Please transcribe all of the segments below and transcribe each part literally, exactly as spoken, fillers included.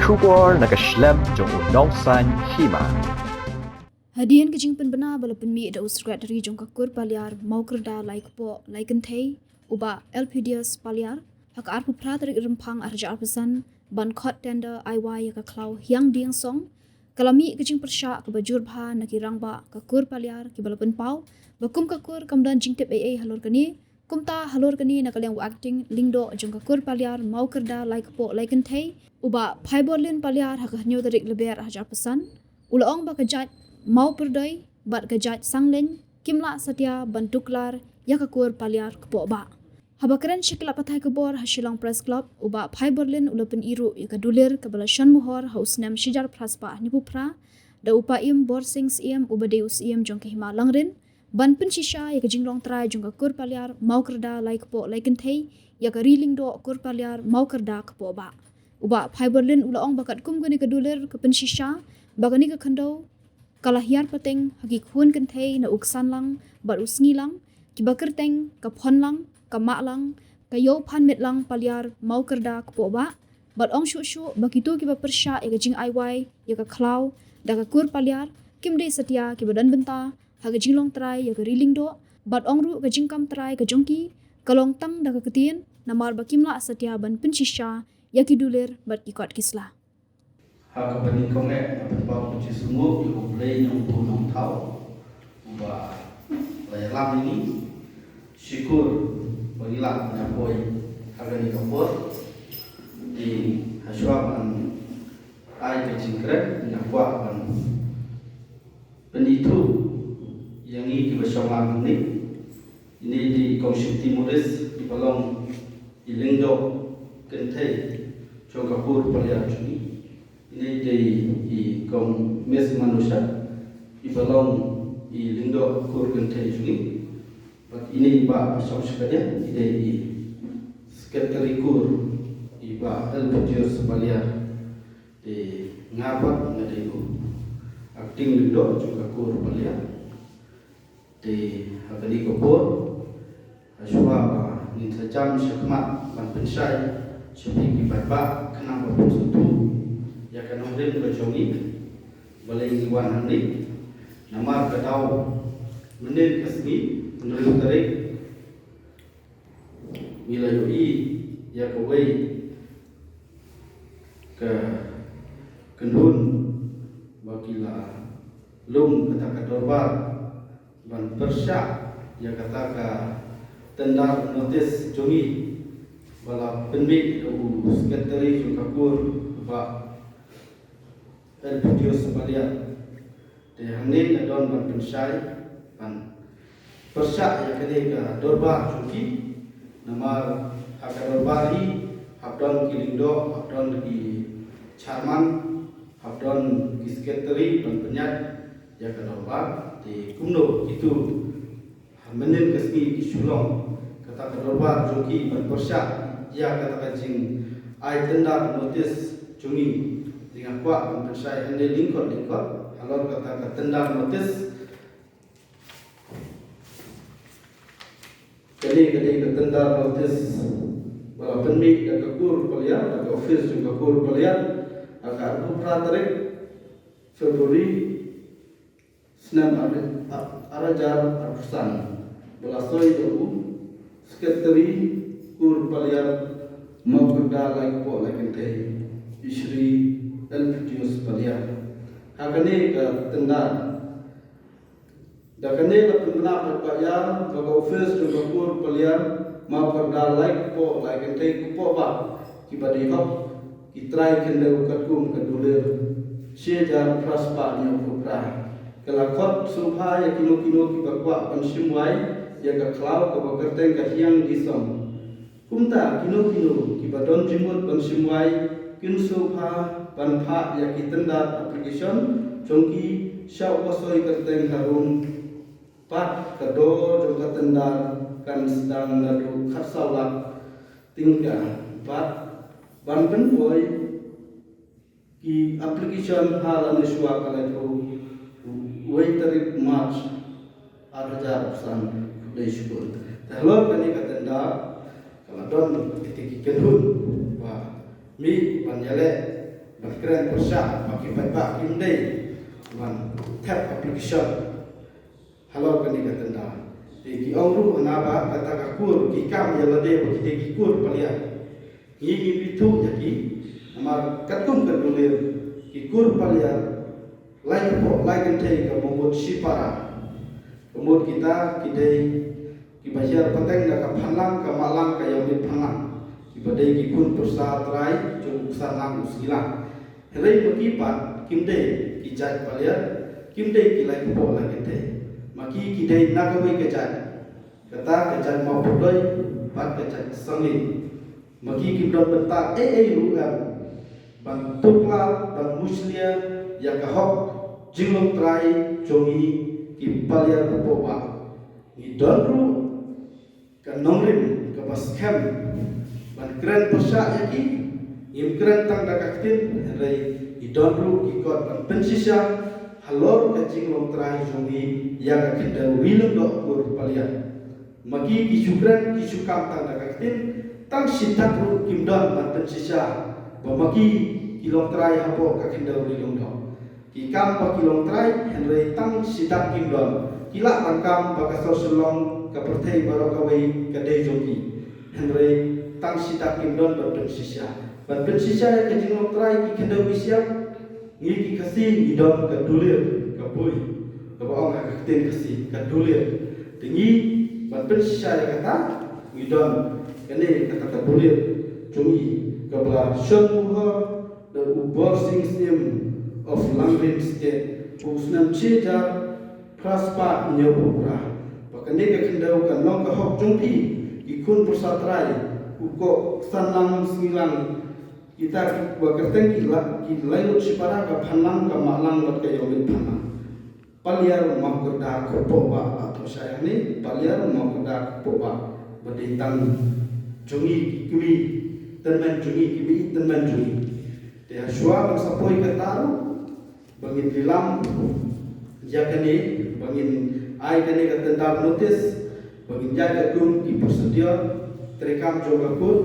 Khubor na ka shlem jong u nongsaiñ hima. Hadien ka jingpynbna ba la pynmih da u Secretary jong ka Kur Paliar Mawkyrda Laikpoh Laikynthei, u Bah Elpidius Paliar, ha ka arphew phra tarik Rymphang arhajar arphew san, ban khot tender ai wai ïa ka khlaw Hiang Dieng Song, ka la mih ka jingpyrshah kaba jur bha na ki rangbah ka Kur Paliar kiba la pynpaw ba kum ka kur kam don jingtip ei ei halor kane. Kumta halor kane, na ka liang u Acting Lyngdoh jong ka Kur Paliar Mawkyrda Laikpoh Laikynthei, u Bah Phaiborlin Paliar, ha ka hynñiew tarik Lber arhajar arphew san, u la ong ba ka jait Mawpyrdoi bad ka jait Sangleiñ kim lah satia ban tuklar ïa ka Kur Paliar Kpohbah. Haba kren sha ki lad pathai khubor ha Shillong Press Club, u Bah Phaiborlin u la pyni ruh ïa ka dulir kaba la shon mohor ha u snem shihajar phra spah hynñiewphew phra da u Paiem Borsing Syiem, uba dei u Syiem jong ka Hima Langrin, ban pynshisha ïa ka jinglong trai jong ka Kur Paliar Mawkyrda Laikpoh Laikynthei ïa ka Ri Lyngdoh Kur Paliar Mawkyrda Kpohbah. U Bah Phaiborlin u la ong ba katkum kane ka dulir ka pynshisha ba kane ka khyndew ka la hiar pateng ha ki khun kynthei na u Ksanlang bad u Sngilang, kiba kyrteng ka Phonlang, ka Mahlang, ka Ïewphanmitlang Paliar Mawkyrda Kpohbah, bad ong shuh shuh ba kito kiba pyrshah ïa ka jingai wai ïa ka khlaw da ka Kur Paliar kim dei satia kiba don bynta ha ka jinglong trai ïa ka Ri Lyngdoh, bad ong ruh ka jingkam trai ka jong ki ka long tang da ka ktien, namar ba kim lah satia ban pynshisha ïa ki dulir bad ki kot ki sla. Ha kaba nyngkong eh, nga pynpaw ka jingsngewnguh ïa U Blei Nongbuh Nongthaw, uba la ïalam ïa ngi shukor ba ngi lah ban ïa poi ha kane ka por. Te hashwa ban ai ka jingkren, nga kwah ban pynithuh ïa ngi kiba shong lang hangne. Ine i dei i Kong Shakti Morris, iba long i Lyngdoh Kynthei jong ka Kur Paliar jong ngi. Ine i dei i Kong Miss Manusha, iba long i Lyngdoh Kur Kynthei jong ngi. Bad ine i Bah ba shong shakatdien, i dei i Secretary Kur, i Bah Elpidius Paliar. Te nga pat nga dei u Acting Lyngdoh jong ka Kur Paliar. Te ha kane ka por, hashwa ba ngin sa jam shakhmat ban pynshai sha phi ki paidbah, khnang ba pynsngewthuh ïa ka nongrim ka jong ngi, balei ngi wan hangne. Namar ka daw mynnin ka sngi, hynriew tarik, ngi la ïohi ïa kawei ka kynhun ba ki la lum kata ka dorbar ban pyrshah ïa kata ka tender notice jong ngi ba la pynmih da u Secretary jong ka Kur, Bah Elpidius Paliar. Te hangne nga don ban pynshai, ban pyrshah ïa kane ka dorbar jong ki, namar ha ka dorbar hi hap don ki lyngdoh, hap don ki chairman, hap don ki secretary ban pynïaid ïa ka dorbar. Te kumno kito mynnin ka sngi ki shu long kata ka dorbar jong ki ban pyrshah ïa kata ka jingai tender notice jong ngi. Te nga kwah ban pynshai hangne lyngkot lyngkot halor kata ka tender notice. Kane ka dei ka tender notice ba la pynmih da ka Kur Paliar, da ka office jong ka Kur Paliar, ha ka arphew phra tarik February, snem ar, ar, ar hajar arphew san, ba la soi da u Secretary Kur Paliar Mawkyrda Laikpoh Laikynthei, i Shri Elpidius Paliar. Ha kane ka tender, da kane la pynbna pat ba ïa ba ka office jong ka Kur Paliar Mawkyrda Laikpoh Laikynthei Kpohbah, kiba dei hok ki trai khyndew katkum ka dulir shi hajar phra spah hynñiewphew phra, ka la khot sngewbha ïa kino kino kiba kwah ban shim wai ïa ka khlaw kaba kyrteng ka Hiang Dieng Song. Kumta kino kino kiba don jingmut ban shim wai kin sngewbha ban phah ïa ki tender application jong ki sha u pasoi kyrteng harum. Pat ka dor jong ka tender kan sdang naduh khatsaw lak tyngka. Pat ban pynpoi ki application ha lane shuwa ka laiphew wei tarik March ar hajar arphew san. Khublei shibun. Te halor kane ka tender ka la don kiti ki kynhun ba mih ban ïaleh Ban kren pyrshah ba ki paidbah kim dei ban thep application halor kane ka tender. Te ki ong ruh hana ba kata ka kur ki kam ïa lade ba ki dei ki kur paliar. Ngi ngim ithuh ïa ki, namar katkum ka dulir ki kur paliar lai kpoh lai kynthei ka mut shipara. Ka mut kita ki dei kiba hiar pateng da ka phanlang, ka mahlang, ka ïawmit phanlang, kiba dei ki khun pyrsa trai jong u ksanlang u sngilang. Hynrei ma ki pat kim dei ki jait paliar, kim dei ki lai kpoh lai kynthei. Ma ki ki dei na kawei ka jait, kata ka jait Mawpyrdoi bad ka jait Sangli. Ma ki kim don bynta ei ei ruh em ban tuklar, ban mushlia ïa ka hok jinglong trai jong ngi ki paliar kpoh wah. Ngi don ruh ka nongrim kaba skhem ban kren pyrshah ïa ki. Ngim kren tang da ka ktien, hynrei ngi don ruh ki kot ban pynshisha halor ka jinglong trai jong ngi ïa ka khyndew ri lyngdoh kur paliar. Ma ki ki shu kren ki shu kam tang da ka ktien, tang shi dak ruh kim don ban pynshisha ba ma ki ki long trai hapoh ka khyndew ri lyngdoh. Ki kam ba ki long trai, hynrei tang shi dak kim don. Ki lah ban kam ba ka sor Shillong, ka pyrthei baroh kawei ka dei jong ki, hynrei tang shi dak kim don ban pynshisha. Ban pynshisha ïa ka jinglong trai ki khyndew ki siap. Ngi ki Khasi ngi don ka dulir, ka bui, kaba ong ha ka ktien Khasi ka dulir. Te ngi ban pynshisha ïa kata ngi don kane kata ka dulir jong ngi kaba la shon muhor da u Borsing Siem of Langrin State, u snem shi hajar phra spah hynñiewphew phra. Ba kane ka khyndew kan long ka hok jong phi ki khun pyrsa trai, u koh ksanlang sngilang, kita kiba kyrteng ki la, ki laitluid shipara, ka phanlang, ka mahlang bad ka ïawmit phanlang. Paliar Mawkyrda kpoh wah, la thoh shai hangne, paliar Mawkyrda kpoh wah. Ba dei tang jong ngi ki kmie tymmen jong ngi, ki kmie tymmen jong ngi. Te hashwa ban sa poi kata ruh ba ngin lilam ïa kane, ba ngin ai kane ka tender notice, ba ngin ïaid katkum ki procedure treikam jong ka kur,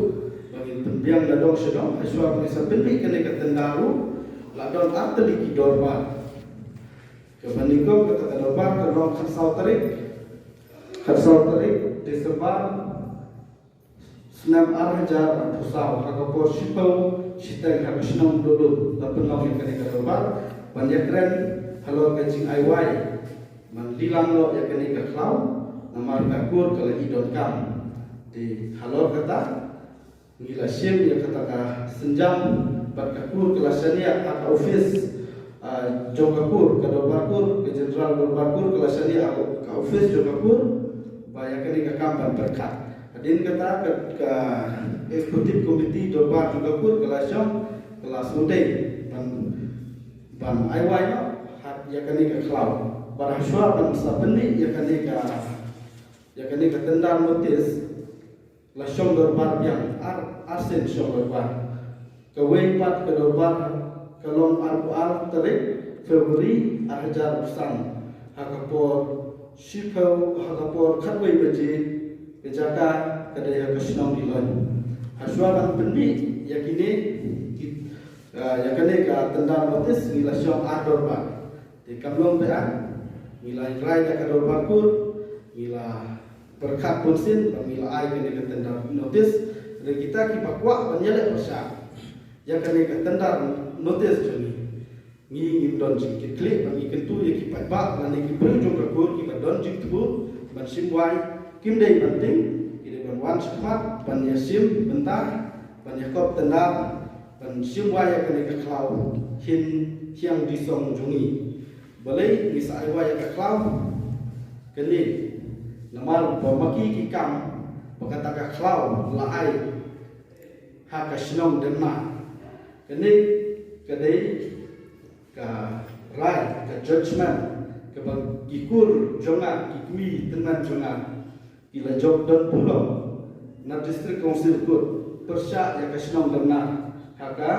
ba ngin pynbiang na dong sha dong. Hashwa ba ngin sa pynmih kane ka tender ruh, la don ar tylli ki dorbar. Kaba nyngkong kata ka dorbar ka long khatsaw tarik, khatsaw tarik December snem ar hajar arphew saw, ha ka por shiphew shiteng ha ka shnong Mawdon, la pynlong ïa kane ka dorbar ban ïakren halor ka jingai wai ban lilam noh ïa kane ka khlaw, namar ka kur ka la ïoh donkam. Te halor kata ngi la shim ïa kata ka sienjam bad ka kur ka la shaniah ha ka office, ah, jong ka kur, ka dorbar kur, ka general dorbar kur ka la shaniah ha ka office jong ka kur ba ïa kane ka kam ban pyrkhat. Hadien kata ka, ka executive committee dorbar jong ka kur ka la shong, ka la sngewdei ban, ban ai wai noh ha ïa kane ka khlaw. Bad hashwa ban sa pynmih ïa kane ka, ïa kane ka tender notice, la shong dorbar biang, ar, arsien shong dorbar. Kawei pat ka dorbar ka long arphew ar tarik February ar hajar arphew san, ha ka por shiphew, ha ka por khatwei baje ka jaka, ka dei ha ka shnong Diloin. Hashwa ban pynmih ïa kine ki, ah, ïa kane ka tender notice ngi la shong ar dorbar. Te kam long beaiñ, ngi la rai da ka dorbar kur, ngi la pyrkhat bunsien ba ngi la ai kane ka tender notice. Hynrei kita kiba kwah ban ïaleh pyrshah ïa kane ka tender notice jong ngi, ngi ngim don jingkitkhlieh ba ngi kyntu ïa ki paidbah lane ki briew jong ka kur kiba don jingthmu ban shim wai, kim dei ban tieng, ki dei ban wan shakhmat ban ïashim bynta, ban ïakop tender, ban shim wai ïa kane ka khlaw hin thiang disong jong ngi. Balei ngi sa ai wai ïa ka khlaw? Kane namar ba ma ki ki kam ba kata ka khlaw la ai ha ka shnong Demna. Kane ka dei ka rai, ka judgment kaba ki kur jong nga, ki kmie tymmen jong nga, ki la jop don burom na District Council Court pyrshah ïa ka shnong Demna ha ka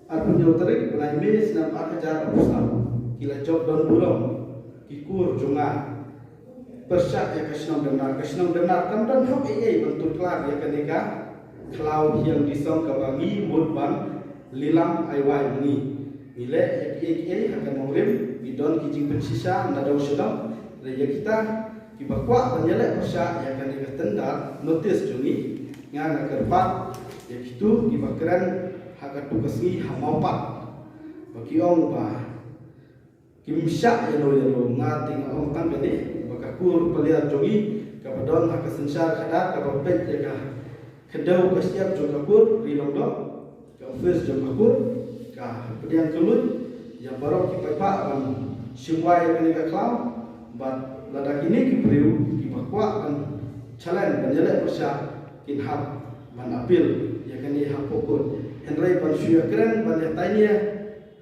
arphew hynñiew tarik bnai May snem ar hajar arphew saw. Ki la jop don burom ki kur jong nga pyrshah ïa ka shnong Demna. Ka shnong Demna kam don hok ei ei ban tuklar ïa kane ka khlaw thiang disong kaba ngi mut ban lilang ai wai ma ngi. Ngi leh ïa kiei kiei ha ka nongrim, ngi don ki jingpynshisha na dong sha dong. Hynrei ïa kita kiba kwah ban ïaleh pyrshah ïa kane ka tender notice jong ngi, nga nga kyrpad ïa kito kiba kren ha katu ka sngi ha Mawpat, ba ki ong ba kim shah ïa no ïa no. Nga te nga ong tang kane ba ka kur Paliar jong ngi kaba don ha ka synshar khadar kaba peit ïa ka khyndew ka shyiap jong ka kur Ri Longdoh, ka office jong ka kur, ka pdiang kylluid ïa baroh ki paidbah ban shim wai ïa kane ka khlaw. Bad lada kine ki briew kiba kwah ban challenge, ban ïaleh pyrshah, kin hap ban appeal ïa kane hapoh court. Hynrei ban shu ïakren, ban ïatainia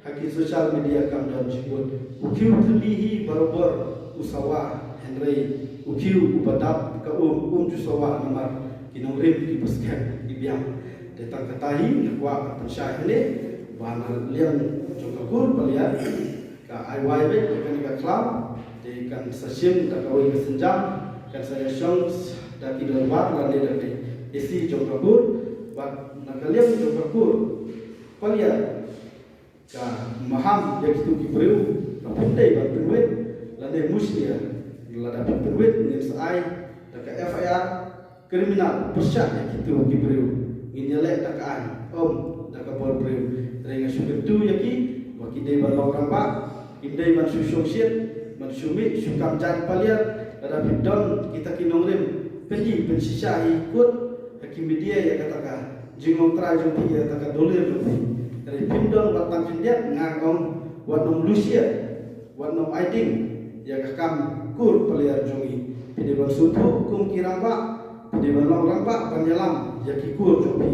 ha ki social media kam don jingmut. U khiew thylli hi barabor u sawa, hynrei u khiew uba dap ka um, um ju sawa namar ki nongrim kiba skhem ki biang. Te tang kata hi nga kwah ban pynshai hangne ba na liang jong ka kur Paliar, ka ai wai beit ïa kane ka khlaw, te kan sa shim da kawei ka sienjam, kan sa ïashong da ki dorbar lane da ki A C jong ka kur. Bad na ka liang jong ka kur Paliar, ka maham ïa kitu ki briew, ka phim dei ban pynwit lane mushlia. Lada phin pynwit, ngin sa ai da ka F I R criminal pyrshah ïa kitu ki briew. Ngin ïaleh da ka aiñ, ym da ka bor briew. Hynrei nga shu kyntu ïa ki ba ki dei ban long rangbah, kim dei ban shu shongshit, ban shu mih shu kam jaiñ Paliar. Lada phi don kita ki nongrim, pynji pynshisha hi kut ha ki media ïa kata ka jinglong trai jong phi, ïa kata ka dulir jong phi. Hynrei phim don wat tang khyndiat, nga ong wat nym lushia, wat nym ai ding ïa ka kam kur Paliar jong ngi. Phi dei ban sngewthuh kum ki rangbah, phi dei ban long rangbah ban ïalam ïa ki kur jong phi.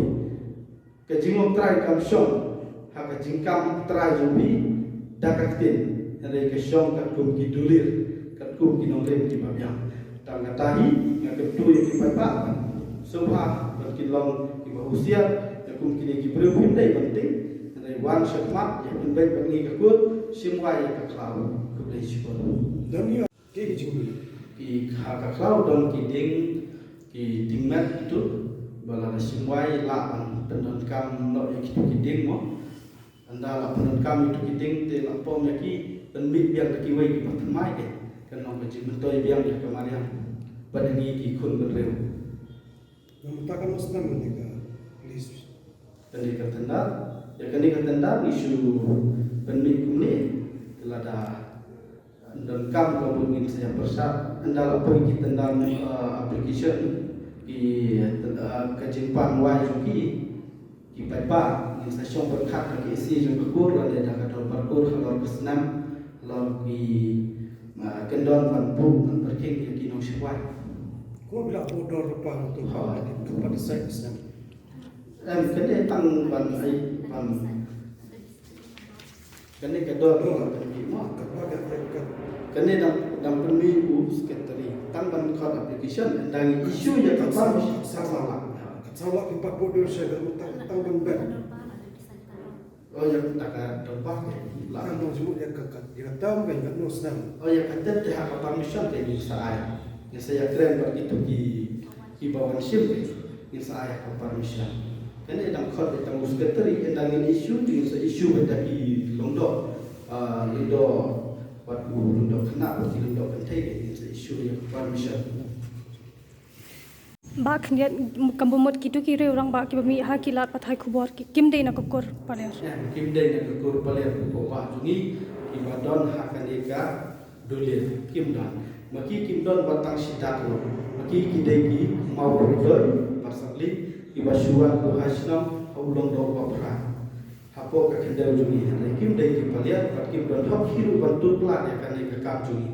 Ka jinglong trai kam shong ha ka jingkam trai jong phi da ka ktien, hynrei ka shong katkum ki dulir, katkum ki nongrim kiba biang. Tang kata hi nga kyntu ïa ki paidbah ban sngewbha ban kin long kiba husiar ïa kum kine ki briew, phim dei ban tieng, hynrei wan shakhmat ïa pynbeit bad ngi ka kur, shim wai ïa ka khlaw. Khublei shibun. Don ïa ki jingmut. Ki ha ka khlaw don ki dieng, ki dieng met kitu, ba lada shim wai lah ban pyndonkam noh ïa kitu ki dieng mo. Ynda la pyndonkam ïa kitu ki dieng te la pom ïa ki, pynmih biang da kiwei kiba thymmai, kan long ka jingmyntoi biang ïa ka mariang bad ïa ngi ki khun bynriew. Namar kata kan must nam kane ka list. Kane ka tender, ïa kane ka tender ngi shu pynmih kumne, lada donkam ka mut ngin sa ïa pyrshah, ynda la poi ki tender, uh, application, ki, uh, ka jingpan wai jong ki, ki paidbah, ngin sa shong pyrkhat da ki A C jong ka kur lane da ka dorbar kur halor ka snem, halor ki, uh, kyndon ban buh ban pyrkhing ïa ki nongshim wai. Ko bila buh dor rupa tu, ha, ka pat sa snem. Em, kane tang ban ai ban. Kane ka dor ruh ban pynmih mo. Kane dang, dang pynmih u secretary. Tang ban khot application, dang issue ïa ka permission. Ka sawa. Ka sawa ki pat buh dor sha ka tang, tang ban ban. Oh, ïa kata ka dorbar ke. La. Kan nong jumut ïa ka, ka, ïa ka tam kan, kan nong snam. Oh, ïa kata te ha ka permission te ngin sa ai. Ngin sa ïa kren bad kitu ki, kiba wan shim te. Ngin sa ai ha ka permission. Kane dang khot ïa tang u secretary, ynda ngin issue, ngin sa issue bad ki Lyngdoh. Ah, Lyngdoh, wat u Lyngdoh khynnah, wat ki Lyngdoh kynthei, ngin sa issue ïa ka permission. Ba khyndiat kam bun mut kitu ki riew rangbah kiba mih ha ki lad pathai khubor ki kim dei na ka kur Paliar. Em, kim dei na ka kur Paliar, ko bah jong ngi kiba don ha kane ka dulir, kim don. Ma ki kim don wat tang shi dak ruh. Ma ki ki dei ki Mawryndon Barsapli kiba shu wan tu ha shnong ha u Lyngdoh ba phra. Hapoh ka khyndew jong ngi, hynrei kim dei ki Paliar, bad kim don hok hi ruh ban tuklar ïa kane ka kam jong ngi.